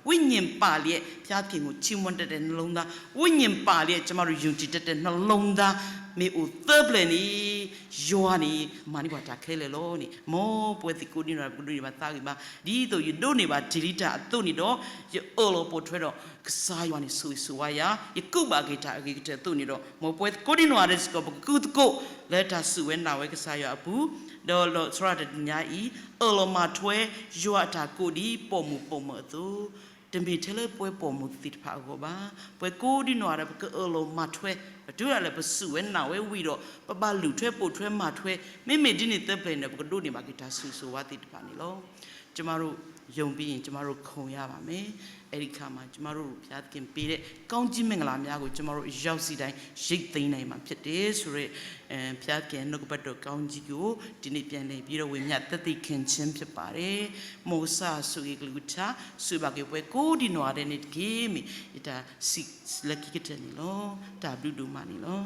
ဝိညာဉ်ပါလျက် ဘုရားသခင်ကို ချီးမွမ်းတတ်တဲ့ နှလုံးသား, ဝိညာဉ်ပါလျက် ကျွန်တော်တို့ ယုံကြည်တတ်တဲ့ နှလုံးသား မ့ၢ်အိၣ်သၢပျဲၢ်န့ၣ် ယွၤန့ၣ် မၤန့ၢ်ပှၤတၢ်ခဲလၢာ်လီၤန့ၣ် မ်ပဝဲသ့ၣ်ကိးဒံနီၢ်ဂၤဒဲး ပကဒိးန့ၢ်ဘၣ်သးဂံၢ်ဘါ, ဒ်သိးယဒိးန့ၢ်ဘၣ်တ့ၢ်လံတၢ်အသိးန့ၣ်ဒီး ယအၢၣ်လီၤပိာ်ထွဲဒီး ကစၢ်ယွၤန့ၣ် ဆိၣ်ဂ့ၤဆိၣ်ဝါယၤ, ယကူးဘၣ်က့ၤတၢ်အဂ့ၤကတၢၢ်အသိးန့ၣ်ဒီး မ်ပဝဲသ့ၣ်ကိးဒံနီၢ်ဂၤဒဲးစ့ၢ်ကီး ပကကူးသကိးလၢတၢ်စူၢ်ဝဲနာ်ဝဲကစၢ်ယွၤအပူၤ, ဒီးလီၤဆီဒၣ်တၢ်တနံၤညါအံၤ အၢၣ်လီၤမၤထွဲ ယွၤအတၢ်ကိးဒ်ပိာ်မုၣ်ပိာ်မၢၤအသိး, တမ့ၢ်ထဲလၢပဝဲပိာ်မုၣ်သ့ၣ်တဖၣ်အဂီၢ်ဘၣ်. ပှၤကိးဒံနီၢ်ဂၤဒဲး ပကအၢၣ်လီၤမၤထွဲ, ပတုၤဒၣ်လဲာ်ပစူၢ်ဝဲနာ်ဝဲဝံၤဒီး ပဘၣ်လုၢ်ထွဲပိာ်ထွဲမၤထွဲ, မ့မ့ၢ်ဒ်န့ၣ်သၢပျဲၢ်န့ၣ် ပကဒိးန့ၢ်ဘၣ်က့ၤတၢ်ဆိၣ်ဂ့ၤဆိၣ်ဝါသ့ၣ်တဖၣ်န့ၣ်လီၤ. ကျွန်တော်တို့ ယုံပြီးရင် ကျွန်တော်တို့ခုန်ရပါမယ်. အဲဒီအခါမှာ ကျွန်တော်တို့ ဘုရားသခင်ပေးတဲ့ ကောင်းကြီးမင်္ဂလာများကို ကျွန်တော်တို့ ရောက်စီတိုင်း ရိတ်သိမ်းနိုင်မှာ ဖြစ်တယ်ဆိုတဲ့ အဲ ဘုရားသခင်ရဲ့ နှုတ်ကပတ်တော် ကောင်းကြီးကို ဒီနေ့ ပြန်လည်ပြီးတော့ ဝေမျှသက်သေခံခြင်း ဖြစ်ပါတယ်. မ်ကစၢ်ယွၤဆိၣ်ဂ့ၤကလုၢ်ကထါ ဆိၣ်ဂ့ၤဘၣ်က့ၤပှၤကိးဒံနီၢ်ဂၤဒဲးန့ၣ်တက့ၢ်. မ့ၢ် ယတၢ်စံးလၢခံကတၢၢ်န့ၣ်လီၤ. တၢ်ဘျုးဒိၣ်မးန့ၣ်လီၤ.